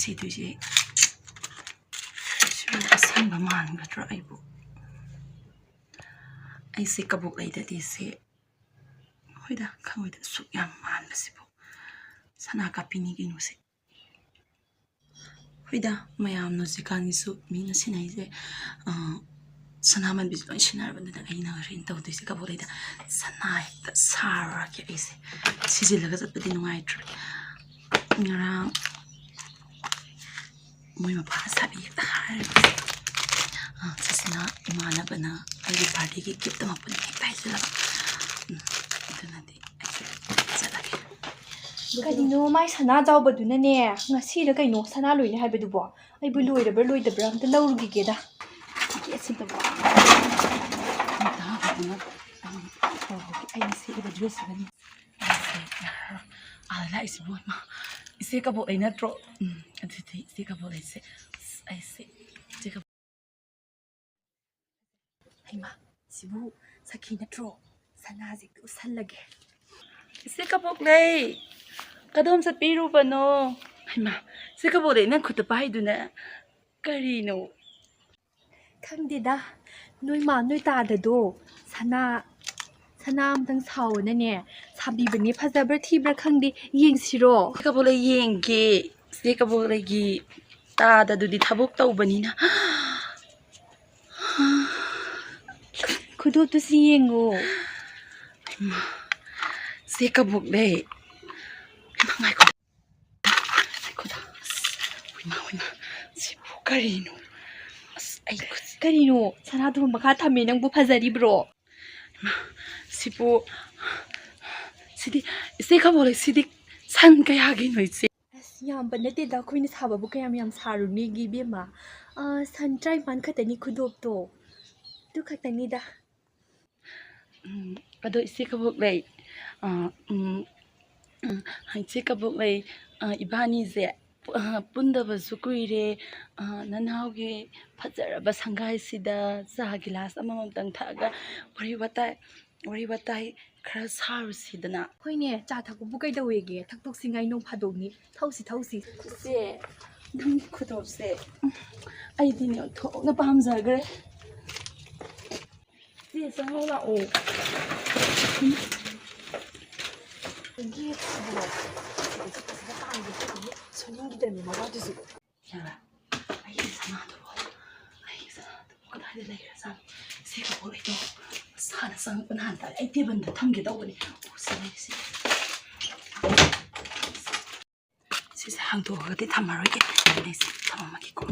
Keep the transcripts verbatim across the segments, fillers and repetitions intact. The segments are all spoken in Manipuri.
ꯁꯤꯗꯣꯏꯁꯦ꯫ ꯁꯤꯕꯨ ꯑꯁꯦꯡꯕ ꯃꯥꯟꯒꯗ꯭ꯔꯣ ꯑꯩꯕꯨ? ꯑꯩꯁꯦ ꯀꯕꯣꯛ ꯂꯩꯗꯗꯤ ꯁꯦ, ꯍꯣꯏꯗ, ꯈꯪꯉꯣꯏꯗ, ꯑꯁꯨꯛ ꯌꯥꯝ ꯃꯥꯟꯕꯁꯤꯕꯨ꯫ ꯁꯅꯥ ꯀꯥꯞꯄꯤꯅꯤ ꯀꯩꯅꯣꯁꯦ꯫ ꯍꯣꯏꯗ, ꯃꯌꯥꯝꯅ ꯍꯧꯖꯤꯛꯀꯥꯟꯒꯤꯁꯨ ꯃꯤꯅ ꯁꯤꯟꯅꯩꯁꯦ, ꯑ, ꯁꯅꯥꯃꯟꯕꯤꯁꯨ ꯂꯣꯏ ꯁꯤꯟꯅꯔꯕꯅꯤꯅ ꯑꯩꯅ ꯍꯣꯔꯦꯟ ꯇꯧꯗꯣꯏꯁꯦ ꯀꯕꯣꯛ ꯂꯩꯗ ꯁꯅꯥ ꯍꯦꯛꯇ ꯁꯥꯔꯨꯔꯒꯦ ꯑꯩꯁꯦ꯫ ꯁꯤꯖꯤꯜꯂꯒ ꯆꯠꯄꯗꯤ ꯅꯨꯡꯉꯥꯏꯇ꯭ꯔꯦ꯫ ꯉꯔꯥꯡ ꯃꯣꯏ ꯃꯄꯥꯅ ꯁꯥꯕꯤ ꯍꯦꯛꯇ ꯍꯥꯏꯔꯦ꯫ ꯑ, ꯁꯤꯁꯤꯅ ꯏꯃꯥꯟꯅꯕꯅ ꯑꯩꯒꯤ ꯕꯥꯔꯗꯦꯒꯤ ꯒꯤꯐ ꯇꯝꯃꯛꯄꯅꯤ ꯍꯦꯛꯇ ꯍꯥꯏꯖꯤꯜꯂꯕ꯫ ꯎꯝ, ꯑꯗꯨꯅꯗꯤ ꯑꯩꯁꯦ ꯆꯠꯂꯒꯦ꯫ ꯀꯔꯤꯅꯣ ꯃꯥꯏ ꯁꯅꯥ ꯆꯥꯎꯕꯗꯨꯅꯅꯦ ꯉꯁꯤꯔ ꯀꯩꯅꯣ ꯁꯅꯥ ꯂꯣꯏꯅꯤ ꯍꯥꯏꯕꯗꯨꯕꯣ? ꯑꯩꯕꯨ ꯂꯣꯏꯔꯕ꯭ꯔꯥ ꯂꯣꯏꯗꯕ꯭ꯔꯥ ꯑꯝꯇ ꯂꯧꯔꯨꯈꯤꯒꯦꯗ꯫ ꯒꯦꯠꯁꯤꯗ ꯋꯥ-, ꯑꯩꯅ ꯁꯦꯠꯂꯤꯕ ꯗ꯭ꯔꯦꯁꯁꯤꯒꯅꯤ꯫ ꯑꯥꯗ ꯂꯥꯛꯏꯁꯤꯕꯨ, ꯏꯃꯥ, ꯏꯆꯦ ꯀꯕꯣꯛ ꯂꯩ ꯅꯠꯇ꯭ꯔꯣ? ꯎꯝ, ꯑꯗꯨꯗꯤ ꯏꯆꯦ ꯀꯕꯣꯛ ꯂꯩꯁꯦ, ꯑꯁ, ꯑꯩꯁꯦ ꯏꯆꯦ ꯀꯕꯣꯛ-, ꯍꯩꯃꯥ, ꯁꯤꯕꯨ ꯁꯈꯤ ꯅꯠꯇ꯭ꯔꯣ? ꯁꯅꯥꯁꯦ ꯍꯦꯛꯇ ꯎꯠꯁꯜꯂꯒꯦ꯫ ꯏꯆꯦ ꯀꯕꯣꯛ ꯂꯩ, ꯀꯗꯣꯝ ꯆꯠꯄꯤꯔꯨꯕꯅꯣ? ꯍꯩꯃꯥ, ꯏꯆꯦ ꯀꯕꯣꯛ ꯂꯩ, ꯅꯪ ꯈꯨꯠꯇ ꯄꯥꯏꯗꯨꯅ ꯀꯔꯤꯅꯣ? ꯈꯪꯗꯦꯗ, ꯅꯣꯏ ꯃꯥ ꯅꯣꯏ ꯇꯥꯗꯗꯣ ꯁꯅꯥ, ꯁꯅꯥ ꯑꯝꯇꯪ ꯁꯥꯎꯑꯣꯅꯅꯦ ꯁꯥꯕꯤꯕꯅꯦ꯫ ꯐꯖꯕ꯭ꯔꯥ ꯊꯤꯕ꯭ꯔꯥ ꯈꯪꯗꯦ, ꯌꯦꯡꯁꯤꯔꯣ? ꯏꯆꯦ ꯀꯕꯣꯛ ꯂꯩ ꯌꯦꯡꯒꯦ꯫ ꯏꯆꯦ ꯀꯕꯣꯛ ꯂꯩꯒꯤ ꯇꯥꯗꯗꯨꯗꯤ ꯊꯕꯛ ꯇꯧꯕꯅꯤꯅ꯫ ꯈꯨꯗꯣꯞꯇꯨꯁꯨ ꯌꯦꯡꯉꯣ꯫ ꯍꯩꯃꯥ, ꯏꯆꯦ ꯀꯕꯣꯛ ꯂꯩ꯫ ꯍꯩꯃꯥ, ꯉꯥꯏꯈꯣ꯫ ꯉꯥꯏꯈꯣꯗ꯫ ꯑꯁ, ꯍꯩꯃꯥ, ꯍꯩꯃꯥ, ꯁꯤꯕꯨ ꯀꯔꯤꯅꯣ? ꯑꯁ, ꯑꯩ ꯈꯨꯠ-, ꯀꯔꯤꯅꯣ? ꯁꯅꯥꯗꯨꯕꯨ ꯃꯈꯥ ꯊꯝꯃꯦ, ꯅꯪꯕꯨ ꯐꯖꯔꯤꯕ꯭ꯔꯣ? ꯍꯩꯃꯥ, ꯁꯤꯕꯨ, ꯁꯤꯗꯤ, ꯏꯆꯦ ꯀꯕꯣꯛ ꯂꯩ, ꯁꯤꯗꯤ ꯁꯟ ꯀꯌꯥꯒꯤꯅꯣ, ꯏꯆꯦ? ꯑꯁ, ꯌꯥꯝꯕ ꯅꯠꯇꯦꯗ, ꯑꯩꯈꯣꯏꯅ ꯁꯥꯕꯕꯨ ꯀꯌꯥꯝ ꯌꯥꯝ ꯁꯥꯔꯨꯅꯦꯒꯦ, ꯏꯕꯦꯝꯃ? ꯑ, ꯁꯟ ꯇꯔꯥꯅꯤꯄꯥꯟ ꯈꯛꯇꯅꯤ ꯈꯨꯗꯣꯞꯇꯣ, ꯑꯗꯨ ꯈꯛꯇꯅꯤꯗ꯫ ꯎꯝ, ꯑꯗꯣ ꯏꯆꯦ ꯀꯕꯣꯛ ꯂꯩ, ꯑ, ꯎꯝ, ꯎꯝ, ꯏꯆꯦ ꯀꯕꯣꯛ ꯂꯩ, ꯑ, ꯏꯕꯥꯅꯤꯁꯦ, ꯑ, ꯄꯨꯟꯗꯕꯁꯨ ꯀꯨꯏꯔꯦ, ꯑ, ꯅꯅꯥꯎꯒꯤ ꯐꯖꯔꯕ ꯁꯪꯒꯥꯏꯁꯤꯗ ꯆꯥ ꯒꯤꯂꯥꯁ ꯑꯃꯃꯝꯇꯪ ꯊꯛꯑꯒ ꯋꯥꯔꯤ ꯋꯥꯇꯥꯏ, ꯋꯥꯔꯤ ꯋꯥꯇꯥꯏ ꯈꯔ ꯁꯥꯔꯨꯁꯤꯗꯅ꯫ ꯍꯣꯏꯅꯦ, ꯆꯥ ꯊꯛꯄꯕꯨ ꯀꯩꯗꯧꯋꯦꯒꯦ? ꯊꯛꯇꯣꯛꯁꯤ ꯉꯥꯏ, ꯅꯣꯡ ꯐꯥꯗꯣꯛꯅꯤ꯫ ꯊꯧꯁꯤ, ꯊꯧꯁꯤ꯫ ꯏꯆꯦ, ꯅꯪꯒꯤ ꯈꯨꯗꯣꯞꯁꯦ ꯑꯩꯗꯤꯅꯦ ꯑꯣꯟꯊꯣꯛꯅ ꯄꯥꯝꯖꯈ꯭ꯔꯦ꯫ ꯆꯦ, ꯆꯪꯉꯣ ꯂꯥꯛꯑꯣ꯫ ꯒꯦꯠꯁꯤꯕꯣ? ꯁꯤꯗꯁꯨ ꯐꯖꯅ ꯄꯥꯟꯒꯦ ꯇꯧꯕꯅꯤ꯫ ꯁꯣꯅꯤꯒꯤꯗꯅꯦ ꯃꯋꯥꯗꯨꯁꯨ꯫ ꯌꯥꯔꯦ꯫ ꯑꯩꯒꯤ ꯁꯅꯥꯗꯨꯕꯣ? ꯑꯩꯒꯤ ꯁꯅꯥꯗꯨꯕꯣ ꯀꯗꯥꯏꯗ ꯂꯩꯈ꯭ꯔꯖꯥꯠꯅꯣ? ꯁꯤ ꯀꯕꯣꯛ ꯂꯩꯗꯣ ꯃꯁꯥꯅ ꯆꯪꯉꯛꯄ ꯅꯍꯥꯟ ꯇꯥꯔꯦ꯫ ꯑꯩ ꯇꯦꯕꯜꯗ ꯊꯝꯒꯦ ꯇꯧꯕꯅꯤ꯫ ꯑꯣ, ꯁꯤ ꯂꯩ, ꯁꯤ ꯂꯩ꯫ ꯁꯤꯁꯦ ꯍꯥꯡꯗꯣꯛꯑꯒꯗꯤ ꯊꯝꯃꯔꯣꯏꯒꯦ꯫ ꯑꯩꯁꯦ ꯊꯝꯃꯝꯃꯒꯦꯀꯣ꯫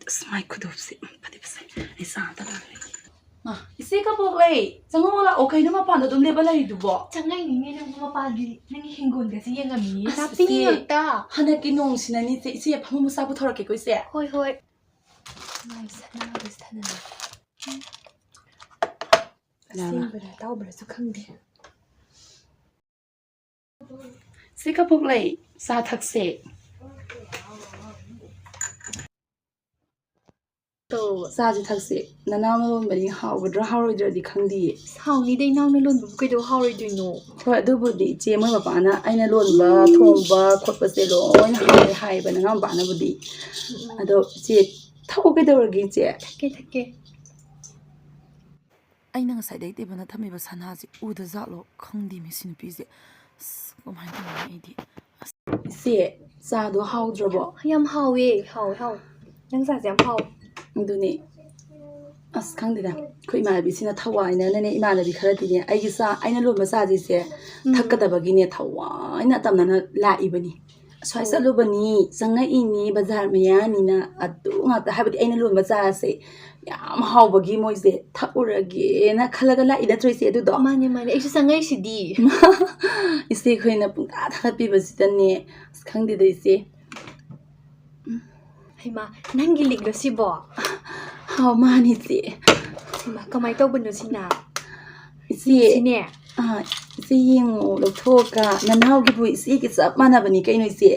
ꯑꯁ, ꯃꯥꯏ ꯈꯨꯗꯣꯞꯁꯦ ꯐꯗꯤ ꯐꯖꯩ꯫ ꯑꯩ ꯆꯥ ꯑꯝꯇ ꯂꯣꯜꯂꯦ꯫ ꯃꯥ, ꯏꯆꯦ ꯀꯕꯣꯛꯂꯩ, ꯆꯪꯉꯛꯑꯣ ꯂꯥꯛꯑꯣ꯫ ꯀꯩꯅꯣ ꯃꯄꯥꯟꯗ ꯑꯗꯨꯝ ꯂꯦꯞꯄ ꯂꯩꯔꯤꯗꯨꯕꯣ? ꯆꯪꯉꯛꯏꯅꯤꯅꯦ ꯅꯪꯕꯨ ꯃꯄꯥꯟꯒꯤ ꯅꯪꯒꯤ ꯍꯤꯡꯒꯣꯜꯒꯁꯦ ꯌꯦꯡꯉꯝꯃꯤꯅꯦ꯫ ꯑꯁ, ꯅꯥꯄꯤ ꯏꯆꯦ, ꯉꯥꯛꯇ꯫ ꯍꯟꯗꯛꯀꯤ ꯅꯣꯡꯁꯤꯅꯅꯤ ꯏꯆꯦ, ꯏꯆꯦ ꯐꯝꯐꯝ ꯃꯆꯥ ꯄꯨꯊꯣꯔꯛꯀꯦꯀꯣ ꯏꯆꯦ꯫ ꯍꯣꯏ, ꯍꯣꯏ꯫ ꯃꯥꯏ ꯁꯅꯥꯒ ꯁꯥꯟꯅꯔꯦ꯫ ꯂꯥꯛꯑꯣ, ꯂꯥꯛꯑꯣ꯫ ꯑꯁꯦꯡꯕꯔꯥ ꯇꯥꯎꯕ꯭ꯔꯥꯁꯨ ꯈꯪꯗꯦ꯫ ꯁꯤ ꯀꯕꯣꯛꯂꯩ, ꯆꯥ ꯊꯛꯁꯦ꯫ ꯆꯥꯁꯦ ꯊꯛꯁꯦ꯫ ꯅꯅꯥꯎꯅ ꯂꯣꯟꯕꯅꯤ, ꯍꯥꯎꯒꯗ꯭ꯔꯥ ꯍꯥꯎꯔꯣꯏꯗ꯭ꯔꯗꯤ ꯈꯪꯗꯤꯌꯦ꯫ ꯑꯁ, ꯍꯥꯎꯅꯤꯗ, ꯏꯅꯥꯎꯅ ꯂꯣꯟꯕꯕꯨ ꯀꯩꯗꯧ ꯍꯥꯎꯔꯣꯏꯗꯣꯏꯅꯣ? ꯍꯣꯏ, ꯑꯗꯨꯕꯨꯗꯤ ꯏꯆꯦ, ꯃꯣꯏ ꯃꯄꯥꯅ ꯑꯩꯅ ꯂꯣꯟꯕ, ꯊꯣꯡꯕ ꯈꯣꯠꯄꯁꯦ ꯂꯣꯏꯅ ꯍꯥꯎꯋꯦ ꯍꯥꯏꯌꯦꯕ ꯅꯅꯥꯎꯄꯥꯅꯕꯨꯗꯤ꯫ ꯎꯝ, ꯎꯝ꯫ ꯑꯗꯣ ꯏꯆꯦ, ꯊꯛꯎ ꯀꯩꯗꯧꯔꯒꯦ ꯏꯆꯦ? ꯊꯛꯀꯦ, ꯊꯛꯀꯦ꯫ ꯑꯩꯅ ꯉꯁꯥꯏꯗꯩ ꯇꯦꯕꯜꯗ ꯊꯝꯃꯤꯕ ꯁꯅꯥꯁꯦ ꯎꯗ ꯖꯥꯠꯂꯣ ꯈꯪꯗꯦꯃꯤ ꯁꯤ ꯅꯨꯄꯤꯁꯦ꯫ ꯑꯁ, ꯀꯃꯥꯏꯅ ꯇꯧꯅꯤ ꯑꯩꯗꯤ? ꯑꯁ꯫ ꯏꯆꯦ, ꯆꯥꯗꯣ ꯍꯥꯎꯗ꯭ꯔꯕꯣ? ꯌꯥꯝ ꯍꯥꯎꯋꯦ, ꯍꯥꯎꯋꯦ, ꯍꯥꯎꯋꯦ꯫ ꯅꯪ ꯆꯥꯁꯦ ꯌꯥꯝ ꯍꯥꯎꯋꯦ꯫ ꯑꯗꯨꯅꯦ꯫ ꯑꯁ, ꯈꯪꯗꯦꯗ꯫ ꯑꯩꯈꯣꯏ ꯏꯃꯥꯟꯅꯕꯤꯁꯤꯅ ꯊꯋꯥꯏꯅꯅꯅꯦ, ꯏꯃꯥꯟꯅꯕꯤ ꯈꯔꯗꯤꯅꯦ, ꯑꯩꯒꯤ ꯆꯥ, ꯑꯩꯅ ꯂꯣꯟꯕ ꯆꯥꯁꯤꯁꯦ ꯎꯝ꯫ ꯊꯛꯀꯗꯕꯒꯤꯅꯦ ꯊꯋꯥꯏꯅ ꯇꯝꯅꯅ ꯂꯥꯛꯏꯕꯅꯤ꯫ ꯑꯁ꯭ꯋꯥꯏ ꯑꯣ꯫ ꯆꯠꯂꯨꯕꯅꯤ, ꯆꯪꯉꯛꯏꯅꯤ, ꯕꯖꯥꯔ ꯃꯌꯥꯅꯤꯅ ꯑꯗꯨ ꯉꯥꯛꯇ꯫ ꯍꯥꯏꯕꯗꯤ ꯑꯩꯅ ꯂꯣꯟꯕ ꯆꯥꯁꯦ ꯌꯥꯝ ꯍꯥꯎꯕꯒꯤ ꯃꯣꯏꯁꯦ ꯊꯛꯎꯔꯒꯦꯅ ꯈꯜꯂꯒ ꯂꯥꯛꯏ ꯅꯠꯇ꯭ꯔꯣ ꯏꯆꯦ ꯑꯗꯨꯗꯣ? ꯃꯥꯅꯦ, ꯃꯥꯅꯦ, ꯑꯩꯁꯨ ꯆꯪꯉꯛꯏꯁꯤꯗꯤ꯫ ꯏꯆꯦ ꯑꯩꯈꯣꯏꯅ ꯄꯨꯡꯊꯥ ꯊꯥꯒꯠꯄꯤꯕꯁꯤꯗꯅꯦ꯫ ꯑꯁ, ꯈꯪꯗꯦꯗ ꯏꯆꯦ꯫ ꯍꯩꯃꯥ, ꯅꯪꯒꯤ ꯂꯤꯛꯂꯣ ꯁꯤꯕꯣ? ꯍꯥꯎ, ꯃꯥꯅꯤ ꯏꯆꯦ꯫ ꯍꯩꯃꯥ, ꯀꯃꯥꯏꯅ ꯇꯧꯕꯅꯣ ꯁꯤꯅ? ꯏꯆꯦ꯫ ꯁꯤꯅꯦ? ꯑꯥ, ꯏꯆꯦ ꯌꯦꯡꯉꯣ, ꯂꯧꯊꯣꯛꯑꯒ꯫ ꯅꯅꯥꯎꯒꯤꯕꯨ ꯏꯆꯦꯒꯤ ꯆꯞ ꯃꯥꯟꯅꯕꯅꯤ ꯀꯩꯅꯣ ꯏꯆꯦ꯫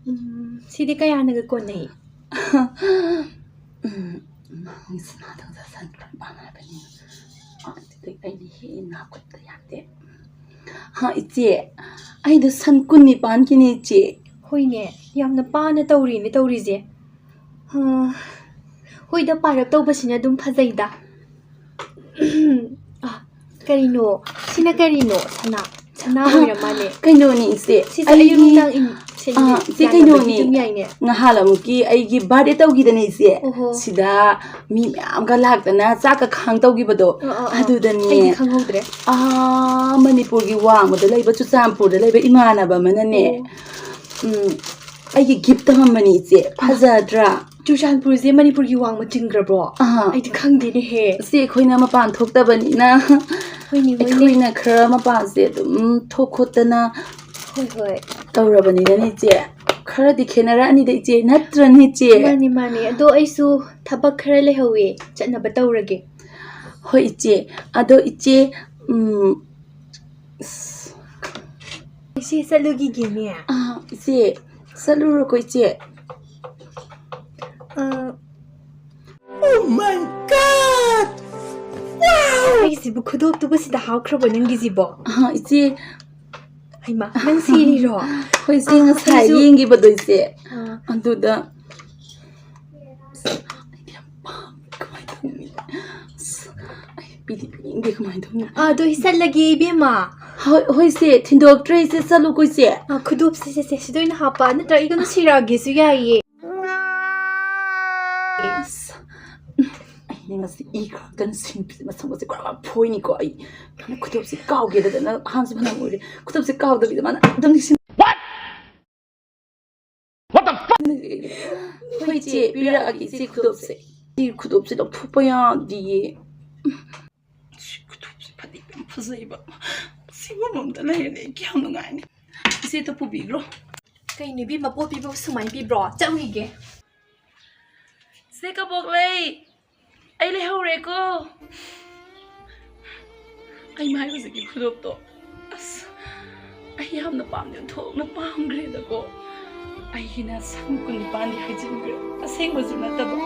ꯎꯝ, ꯁꯤꯗꯤ ꯀꯌꯥꯅꯒ ꯀꯣꯟꯅꯩ? ꯎꯝ, ꯃꯥꯒꯤ ꯁꯅꯥꯗꯣ ꯁꯟ ꯀꯨꯟ ꯄꯥꯟ ꯍꯥꯏꯕꯅꯤ꯫ ꯑꯗꯨꯗꯤ ꯑꯩꯅ ꯍꯦꯟꯅ ꯍꯥꯞꯀꯠꯇ ꯌꯥꯗꯦ꯫ ꯍꯥ, ꯏꯆꯦ, ꯑꯩꯗꯣ ꯁꯟ ꯀꯨꯟ ꯅꯤꯄꯥꯟꯒꯤꯅꯦ, ꯏꯆꯦ꯫ ꯍꯣꯏꯅꯦ, ꯌꯥꯝꯅ ꯄꯥꯅ ꯇꯧꯔꯤꯅꯦ ꯇꯧꯔꯤꯁꯦ꯫ ꯑ, ꯍꯣꯏꯗ, ꯄꯥꯔꯞ ꯇꯧꯕꯁꯤꯅ ꯑꯗꯨꯝ ꯐꯖꯩꯗ꯫ ꯑ, ꯀꯔꯤꯅꯣ? ꯁꯤꯅ ꯀꯔꯤꯅꯣ? ꯁꯅꯥ, ꯁꯅꯥ ꯑ, ꯑꯣꯏꯔ ꯃꯥꯜꯂꯦ꯫ ꯀꯩꯅꯣꯅꯦ, ꯏꯆꯦ, ꯁꯤꯁꯦ ꯑꯌꯨꯛ ꯑꯩꯒꯤ, ꯅꯨꯡꯗꯥꯡ ꯏꯟ-, ꯁꯦꯟ ꯑ, ꯏꯆꯦ, ꯌꯥꯟꯅꯕꯗꯤ ꯀꯩꯅꯣꯅꯦ, ꯑꯗꯨꯝ ꯌꯥꯏꯅꯦ꯫ ꯉꯍꯥꯟ ꯑꯃꯨꯛꯀꯤ ꯑꯩꯒꯤ birthday ꯇꯧꯈꯤꯗꯅ, ꯏꯆꯦ, ꯑꯣꯍꯣ꯫ ꯁꯤꯗ ꯃꯤ ꯃꯌꯥꯝꯒ ꯂꯥꯛꯇꯅ ꯆꯥꯛꯀ ꯈꯥꯡ ꯇꯧꯈꯤꯕꯗꯣ, ꯑ, ꯑ, ꯑ꯫ ꯑꯗꯨꯗꯅꯦ꯫ ꯑꯩꯗꯤ ꯈꯪꯍꯧꯗ꯭ꯔꯦ꯫ ꯑꯥ, ꯃꯅꯤꯄꯨꯔꯒꯤ ꯋꯥꯡꯃꯗ ꯂꯩꯕ, ꯆꯨꯔꯆꯥꯟꯄꯨꯔꯗ ꯂꯩꯕ ꯏꯃꯥꯟꯅꯕ ꯑꯃꯅꯅꯦ, ꯑꯣ꯫ ꯎꯝ, ꯑꯩꯒꯤ gift ꯇꯝꯃꯝꯕꯅꯤ, ꯏꯆꯦ꯫ ꯐꯖꯗ꯭ꯔꯥ? ꯆꯨꯔꯆꯥꯟꯄꯨꯔꯁꯦ ꯃꯅꯤꯄꯨꯔꯒꯤ ꯋꯥꯡꯃ ꯆꯤꯡꯈ꯭ꯔꯕꯣ? ꯑꯥ꯫ ꯑꯩꯗꯤ ꯈꯪꯗꯦꯅꯦꯍꯦ꯫ ꯏꯆꯦ, ꯑꯩꯈꯣꯏꯅ ꯃꯄꯥꯟ ꯊꯣꯛꯇꯕꯅꯤꯅ ꯍꯣꯏꯅꯦ, ꯍꯣꯏꯅꯦ꯫ ꯑꯩꯈꯣꯏꯅ ꯈꯔ ꯃꯄꯥꯟꯁꯦ ꯑꯗꯨꯝ ꯊꯣꯛ ꯈꯣꯠꯇꯅ ꯍꯣꯏ, ꯍꯣꯏ꯫ ꯇꯧꯔꯕꯅꯤꯅꯅꯦ, ꯏꯆꯦ꯫ ꯈꯔꯗꯤ ꯈꯦꯠꯅꯔꯛꯑꯅꯤꯗ, ꯏꯆꯦ, ꯅꯠꯇ꯭ꯔꯅꯦ, ꯏꯆꯦ? ꯃꯥꯅꯤ, ꯃꯥꯅꯤ꯫ ꯑꯗꯣ ꯑꯩꯁꯨ ꯊꯕꯛ ꯈꯔ ꯂꯩꯍꯧꯋꯦ, ꯆꯠꯅꯕ ꯇꯧꯔꯒꯦ꯫ ꯍꯣꯏ, ꯏꯆꯦ꯫ ꯑꯗꯣ, ꯏꯆꯦ, ꯎꯝ, ꯑꯁ, ꯏꯆꯦ ꯆꯠꯂꯨꯈꯤꯒꯦꯅꯦ꯫ ꯑꯥ, ꯏꯆꯦ, ꯆꯠꯂꯨꯔꯣꯀꯣ, ꯏꯆꯦ꯫ ꯑꯥ꯫ Oh my God! Wow! ꯑꯩꯁꯤꯕꯨ ꯈꯨꯗꯣꯞꯇꯨꯕꯨ ꯁꯤꯗ ꯍꯥꯞꯈ꯭ꯔꯕꯣ ꯅꯪꯒꯤꯁꯤꯕꯣ? ꯑꯥ, ꯏꯆꯦ꯫ ꯍꯩꯃꯥ, ꯅꯪ ꯁꯤꯔꯤꯔꯣ? ꯍꯣꯏ, ꯏꯆꯦ, ꯑꯥ, ꯉꯁꯥꯏ ꯑꯩꯁꯨ ꯌꯦꯡꯈꯤꯕꯗꯣ, ꯏꯆꯦ꯫ ꯑꯥ꯫ ꯑꯗꯨꯗ ꯑꯩꯗꯤ ꯌꯥꯝ ꯄꯥꯝꯃꯦ꯫ ꯀꯃꯥꯏꯅ ꯇꯧꯅꯤ? ꯑꯁ, ꯑꯩ ꯄꯤꯗꯤ ꯄꯤꯅꯤꯡꯗꯦ꯫ ꯀꯃꯥꯏꯅ ꯇꯧꯅꯤ? ꯑꯥ, ꯑꯗꯨ ꯑꯩ ꯆꯠꯂꯒꯦ, ꯏꯕꯦꯝꯃ꯫ ꯍꯣꯏ, ꯍꯣꯏ, ꯏꯆꯦ, ꯊꯤꯟꯗꯣꯛꯇ꯭ꯔꯦ, ꯏꯆꯦ, ꯆꯠꯂꯨꯀꯣ, ꯏꯆꯦ꯫ ꯑꯥ, ꯈꯨꯗꯣꯞꯁꯦ, ꯁꯦ, ꯁꯦ, ꯁꯤꯗ ꯑꯣꯏꯅ ꯍꯥꯞꯄ, ꯅꯠꯇ꯭ꯔꯒ ꯑꯩ ꯑꯗꯨꯝ ꯁꯤꯔꯛꯑꯒꯦꯁꯨ ꯌꯥꯏꯌꯦ꯫ ꯑꯁ, ꯑꯩꯅ ꯉꯁꯤ ꯏ ꯈꯔ ꯀꯟꯅ ꯁꯤꯡꯕꯁꯦ, ꯃꯁꯝꯒꯁꯦ ꯄꯨꯔꯥ ꯐꯣꯏꯅꯤꯀꯣ ꯑꯩ꯫ ꯃꯥꯅ ꯈꯨꯗꯣꯞꯁꯦ ꯀꯥꯎꯒꯦꯗꯗꯅ ꯑꯍꯥꯟꯕꯁꯨ ꯐꯅꯌꯥꯝ ꯑꯣꯏꯔꯦ꯫ ꯈꯨꯗꯣꯞꯁꯦ ꯀꯥꯎꯗꯕꯤꯗ ꯃꯥꯅ ꯑꯗꯨꯝ ꯅꯤꯡꯁꯤꯡ-, What? What the fuck? ꯍꯣꯏ, ꯏꯆꯦ, ꯄꯤꯔꯛꯑꯒꯦ, ꯏꯆꯦ, ꯈꯨꯗꯣꯞꯁꯦ꯫ ꯏꯆꯦ, ꯈꯨꯗꯣꯞꯁꯦ ꯂꯧꯊꯣꯛꯄ ꯌꯥꯗꯤꯌꯦ꯫ ꯁꯤ ꯈꯨꯗꯣꯞꯁꯦ ꯐꯗꯤ ꯌꯥꯝ ꯐꯖꯩꯕ꯫ ꯁꯤꯒꯨꯝꯕ ꯑꯝꯇ ꯂꯩꯔꯗꯤ ꯑꯩ ꯀꯌꯥꯝ ꯅꯨꯡꯉꯥꯏꯅꯤ꯫ ꯏꯆꯦꯗ ꯄꯨꯕꯤꯈ꯭ꯔꯣ꯫ ꯀꯩꯅꯣ ꯏꯕꯦꯝꯃ, ꯄꯣꯠ ꯄꯤꯕꯕꯨ ꯁꯨꯃꯥꯏꯅ ꯄꯤꯕ꯭ꯔꯣ? ꯆꯠꯂꯨꯈꯤꯒꯦ꯫ ꯆꯦ ꯀꯕꯣꯛꯂꯩ, ꯑꯩ ꯂꯩꯍꯧꯔꯦꯀꯣ꯫ ꯑꯩ ꯃꯥꯏ ꯍꯧꯖꯤꯛꯀꯤ ꯈꯨꯗꯣꯞꯇꯣ, ꯑꯁ, ꯑꯩ ꯌꯥꯝꯅ ꯄꯥꯝꯗꯤ ꯑꯣꯟꯊꯣꯛꯅ ꯄꯥꯝꯈ꯭ꯔꯦꯗꯀꯣ꯫ ꯑꯩꯒꯤꯅ ꯁꯝ ꯀꯨꯟꯅꯤꯄꯥꯟꯗꯤ ꯍꯥꯏꯖꯤꯟꯈ꯭ꯔꯦ, ꯑꯁꯦꯡꯕꯁꯨ ꯅꯠꯇꯕ꯫